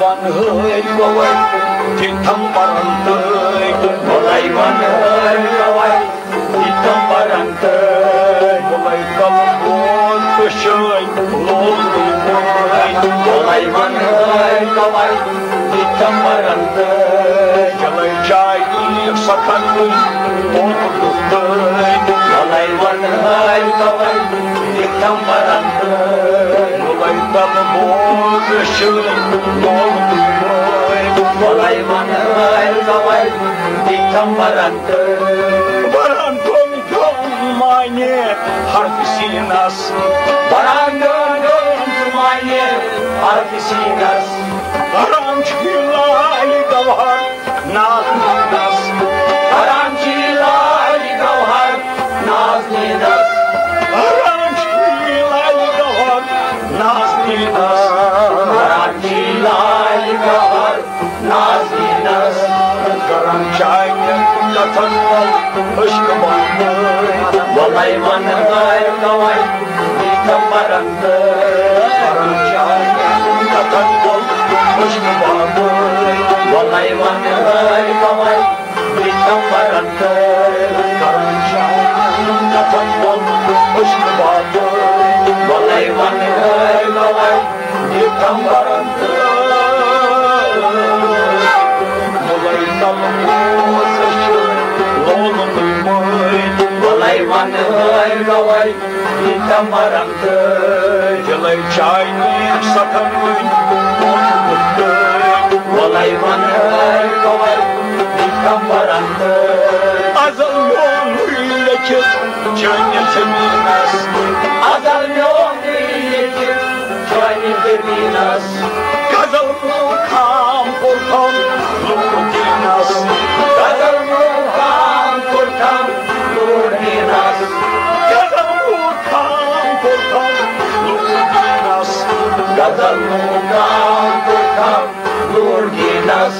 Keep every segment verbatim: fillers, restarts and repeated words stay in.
ونہٲرۍ گوٚوَے تِتھم پرن تٲے، وۄلَے ونہٲرۍ گوٚوَے تِتھم پرن تٲے، وۄلَے کلہٕ بوز تہٕ شٲے لول تہٕ وٲے، وۄلَے ونہٲرۍ گوٚوَے تِتھم پرن تٲے، یَلَے چاے نِیَکھ سۄکھن وٕنۍ توٚت گُفتٲے، وۄلَے ونہٲرۍ گوٚوَے تِتھم پرن تٲے، وۄلَے کلہٕ بوز تہٕ شٲے لول تہٕ وٲے، وۄلَے ونہٲرۍ گوٚوَے تِتھم پرن تٲے۔ وران گوٚو میون معنی حرف سیٖنس، وران گوٚو میون معنی حرف سیٖنس، وران چھُ یہِ لالہِ گوہر ناز نیٖنس، وران چھُ یہِ لالہِ گوہر ناز نیٖنس، وران چھُ یہِ لالہِ گوہر ناز نیٖنس، وران چھُ یہِ لالہِ گوہر ناز نیٖنس، کران چانٮ۪ن کتھن وۄل عشق بامبٲرۍ، وۄلَے ونہٲرۍ گوٚوَے تِتھم پرن تٲے، کران چانٮ۪ن کتھن وۄل عشق بامبٲرۍ، وۄلَے ونہٲرۍ گوٚوَے تِتھم پرن تٲے، کران چانٮ۪ن کتھن وۄل عشق بامبٲرۍ، وۄلَے ونہٲرۍ گوٚوَے تِتھم پرن تٲے۔ وۄلَے تلہٕ بوز أچھو لولہٕ نُے مٲرۍ، وۄلَے ونہٲرۍ گوٚوَے تِتھم پرن تٲے، دِلَے چاے نِیَکھ سۄکھن وٕنۍ توٚت گُفتٲے، وۄلَے ونہٲرۍ گوٚوَے تِتھم پرن تٲے۔ ازل میونُے لیکھِتھ چٲنِس زمیٖنس، ازل میونُے لیکھِتھ چٲنِس زمیٖنس، غزل مُلکام کوٚرتھم لوٗر دیٖنس، غزل مُلکام کوٚرتھم لوٗر دیٖنس، غزل مُلکام کوٚرتھم لوٗر دیٖنس، غزل مُلکام کوٚرتھم لوٗر دیٖنس۔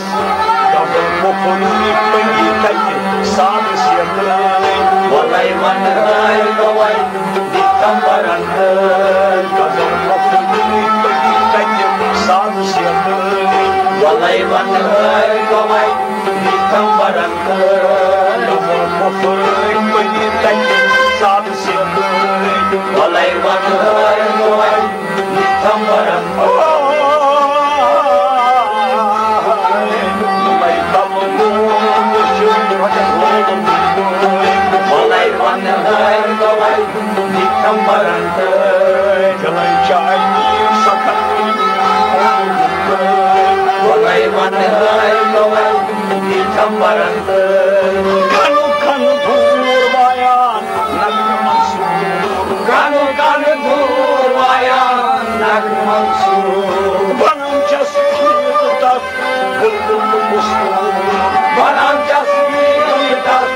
غزل مُلکٕکۍ پٔنٛدی تَتہِ سادٕ سیتٲے، وۄلَے ونہٲرۍ گوٚوَے دِتم پرن تٲے، غزل مُلکٕکۍ پٔنٛدی تَتہِ سادٕ سیتٲے، وۄلَے ونہٲرۍ گوٚوَے دِتم پرن تٲے، غزل مُلکٕکۍ پٔنٛدی تَتہِ سادٕ سیتٲے، وۄلَے ونہٲرۍ گوٚوَے تِتھم پرن تٲے۔ وۄلَے ونہٲرۍ گوٚوَے تِتھم پرن تٲے۔ دِلَے چاے نِیَکھ سۄکھن وٕنۍ توٚت گُفتٲے، وۄلَے ونہٲرۍ گوٚوَے تِتھم پرن تٲے۔ کھنہٕ کھنہٕ دوٗر وایان نغمہٕ منصوٗر، کھنہٕ کھنہٕ دوٗر وایان نغمہٕ منصوٗر۔ ونان چھَس عید تَتھ بُلبُل تہٕ مستوٗر، ونان چھَس عید تَتھ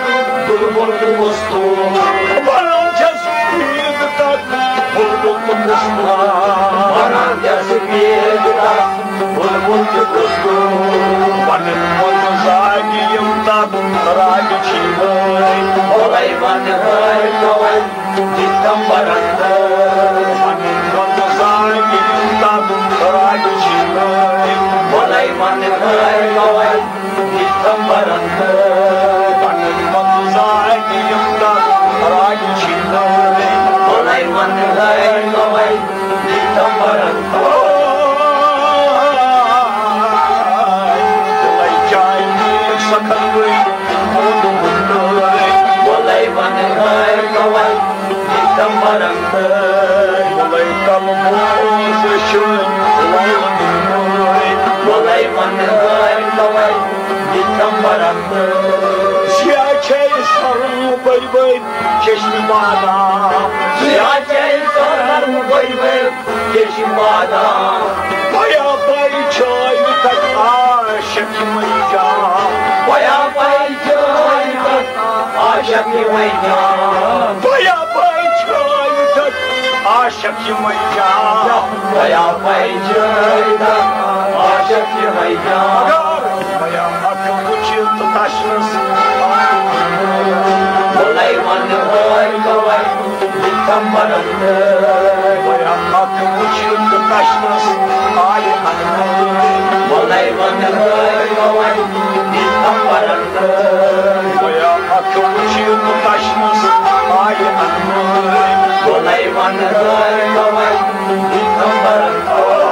بُلبُل تہٕ مستوٗر، ونان چھَس عید تَتھ بُلبُل تہٕ مستوٗر، ونان چھَس عید تَتھ بُلبُل تہٕ مستوٗر۔ ونن منٛز زاگہِ یِم تَتھ راگہِ چھِ وٲے، وۄلَے ونہٲرۍ گوٚوَے دِتم پرن تٲے۔ ونن منٛز زاگہِ یِم تَتھ راگہِ چھِ وٲے، وۄلَے ونہٲرۍ گوٚوَے دِتم پرن تٲے۔ ونن منٛز زاگہِ یِم تَتھ راگہِ چھِ وٲے، وۄلَے ونہٲرۍ گوٚوَے دِتم پرن تٲے۔ دِلَے چاے نِیَکھ سۄکھن وٕنۍ توٚت گُفتٲے، وۄلَے ونہٲرۍ گوٚوَے دِتم پرن تٲے، وۄلَے کلہٕ بوز شٲے لولہٕ نُے مٲے، وۄلَے ونہٲرۍ گوٚوَے دِتم پرن تٲے۔ سیاہ چھے سرن بٔرۍ بٔرۍ چشمہٕ بادام، سیاہ چھے سرن بٔرۍ بٔرۍ چشمہٕ بادام۔ بیا بے چھٲوِتھ عاشق یِمے جام، بیا بے چھٲوِتھ عاشق یِمے جام۔ بیا بے چھٲوِتھ عاشق یِمے جام، بیا بے چھٲوِتھ عاشق یِمے جام۔ اگر بیا اکھ وٕچھِتھ تشنس آے، وۄلَے ونہٲرۍ گوٚوَے دِتم پرن تٲے۔ بیا اکھ وٕچھِتھ تشنس آے انہٲرۍ، وَلَے وَنہٕ ہٲے وَوَے دِتھ کمبرن تٲج۔ گویا اکھ وٕچھِو تہٕ تشنَس آیہِ اَننہٕ۔ وَلَے وَنہٕ ہٲے وَوَے دِتھ کمبرن تٲج۔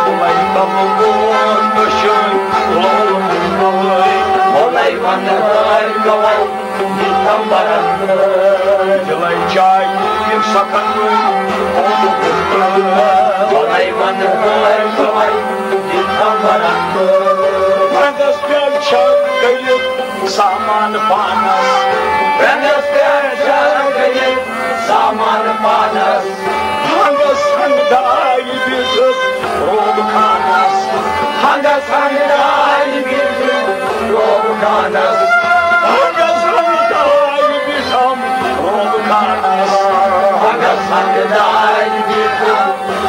وَلَے تَلہٕ گوٚو دٔچھُن لولہٕ بُلبُلٕے۔ وَلَے وَنہٕ ہٲے وَوَے دِتھ کمبرن تٲج۔ دِلَے چاے یِم سۄکھن وٲلۍ اوٚنٛد بُتھ۔ وَلَے وَنہٕ ہٲے وَوَے دِتھ کمبرن تٲج۔ رنٛگس پٮ۪ٹھ چھَکھ کٔرِتھ سامان پانس۔ رنٛگس پٮ۪ٹھ چھَکھ کٔرِتھ سامان پانس۔ ہنگس ہنگ دارِ بِہِتھ روب خانس۔ ہنگس ہنگ دارِ بِہِتھ روب خانس۔ ہنگس ہنگ دارِ بِہِتھ روب خانس۔ ہنگس ہنگ دارِ بِہِتھ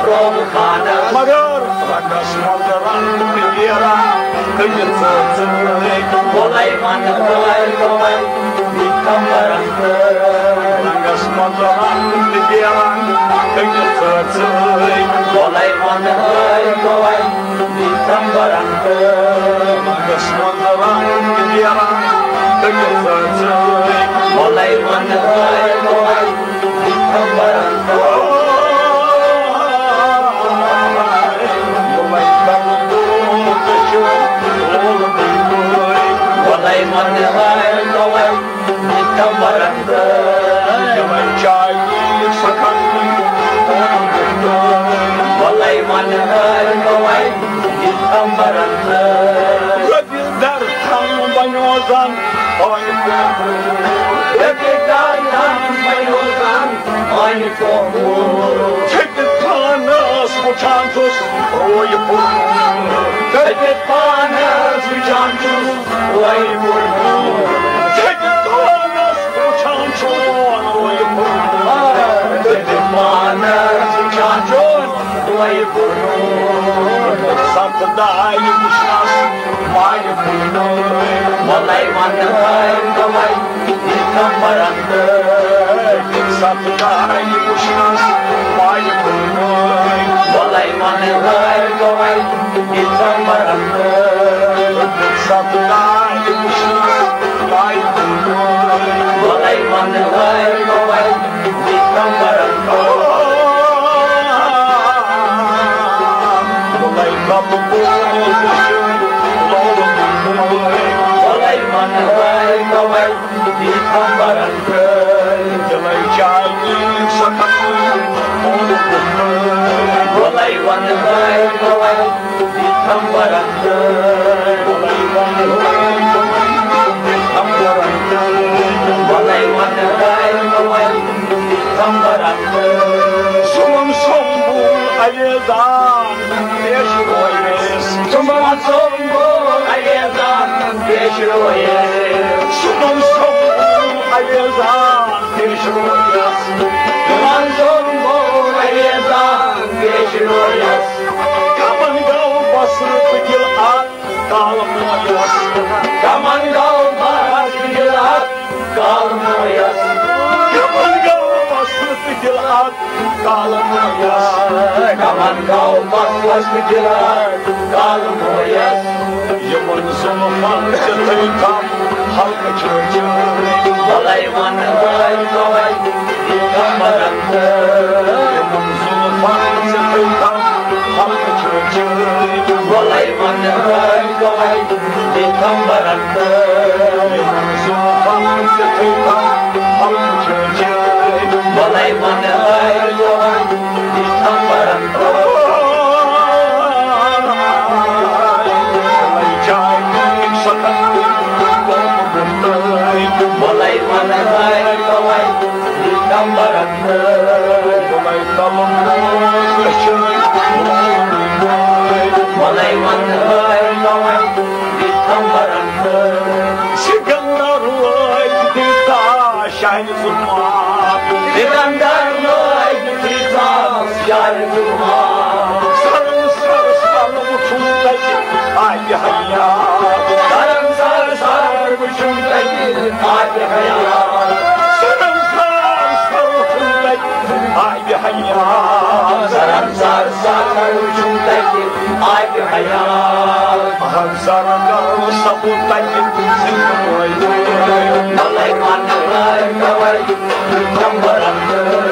روب خانس۔ مگر رنٛگس منٛز رنٛگ تہٕ نیران کٔرِتھ ژٕ ژٕ۔ وَلَے وَنہٕ ہٲے وَوَے دِتھ کمبرن تٲج۔ رنٛگس منٛز رنٛگ تہٕ بیرنٛگ کٔرِتھ ژٕ ژٲرۍ۔ وَلَے وَنہٕ ہٲے وَوَے دِتھ کمبرن تٲج۔ رنٛگس منٛز رنٛگ تہٕ بیرنٛگ کٔرِتھ ژٕ ژٲرۍ۔ وَلَے وَنہٕ ہٲے وَوَے دِتھ کمبرن تٲج۔ وَلَے وَنہٕ ہٲے وَوَے دِتھ کمبرن تٲج۔ یِمَن چاے سۄکھن وَلَے وَنہٕ ہٲے وَوَے دِتھ کمبرن تٲج۔ رۄبِ در تھم بنیو زن أنۍ پوٚکھ۔ رۄبِ در تھم بنیو زن أنۍ پوٚکھ۔ ژھیٚٹِتھ پانس وٕچھان چھُس روے پوٚرمُت۔ ژھیٚٹِتھ پانس وٕچھان چھُس روے پوٚرمُت۔ ژھیٚٹِتھ پانس وٕچھان چھُس روے پوٚرمُت۔ ژھیٚٹِتھ پانس وٕچھان چھُس روے پوٚرمُت۔ ستھ دارِ وٕچھنس مایہِ پوٚرمُت۔ وَلَے وَنہٕ ہٲے وَوَے دِتھ کمبرن تٲج۔ ستھ دارِ وٕچھنس مایہِ پوٚرمُت۔ وَلَے وَنہٕ ہٲے وَوَے دِتھ کمبرن تٲج۔ ستھ دارِ وٕچھنس مایہِ پوٚرمُت۔ وَلَے وَنہٕ ہٲے وَوَے دِتھ کمبرن تٲج۔ وَلَے کم بوز لول بُلبُلٕے۔ وَلَے وَنہٕ ہٲے وَوَے دِتھ کمبرن تٲج۔ دِلَے چاے سۄکھن وَوَے دِتھ کمبرن تٲج۔ وَلَے وَنہٕ ہٲے وَوَے دِتھ کمبرن تٲج۔ وَلَے وَنہٕ ہٲے وَوَے دِتھ کمبرن تٲج۔ وَلَے وَنہٕ ہٲے وَوَے دِتھ کمبرن تٲج۔ سون سومبُل علی جان پیش رویس۔ سون سومبُل علی جان پیش رویس۔ سون سومبُل علی جان پیش رویس۔ سون سومبُل علی جان پیش رویس۔ کمن گو بسر تہٕ دِل اکھ کال مویس۔ کمن گو بسر تہٕ دِل اکھ کال مویس۔ کمن گو بسر تہٕ دِل اکھ کال مویس۔ کمن گو بسر تہٕ دِل اکھ کال مویس۔ یِمن زُلفن ژےٚ تھٲوتھ حلقہٕ چھٲنٛچِتھ۔ وَلَے وَنہٕ ہٲے وَوَے دِتھ کمبرن تٲج۔ یِمن زُلفن ژےٚ تھٲوتھ حلقہٕ چھٲنٛچِتھ۔ وَلَے وَنہٕ ہٲے وَوَے دِتھ کمبرن تٲج۔ یِمن زُلفن ژےٚ تھٲوتھ حلقہٕ چھٲنٛچِتھ۔ وَلَے وَنہٕ ہٲے وَوَے دِتھ کمبرن تٲج۔ وَلَے وَنہٕ ہٲے وَوَے دِتھ کمبرن تٲج۔ وَلَے وَنہٕ ہٲے وَوَے دِتھ کمبرن تٲج۔ سکندر لٲگۍ دِتھ شاہہِ زُمار۔ سکندر لٲگۍ دِتھ شاہہِ زُمار۔ سر سر سر وُچھُن تَتہِ آبِ حیات۔ سر سر سر وُچھُن تَتہِ آبِ حیات۔ سر سر سر وُچھُن تَتہِ آبِ حیات۔ سر سر سر وٕچھُم تَتہِ آیہِ خیال۔ اَہَن سَرَن سَپُد تَتہِ زِندٕ موجود۔ مَلٲے پَنہٕ وٲرۍ کَوَر نمبرَن تہٕ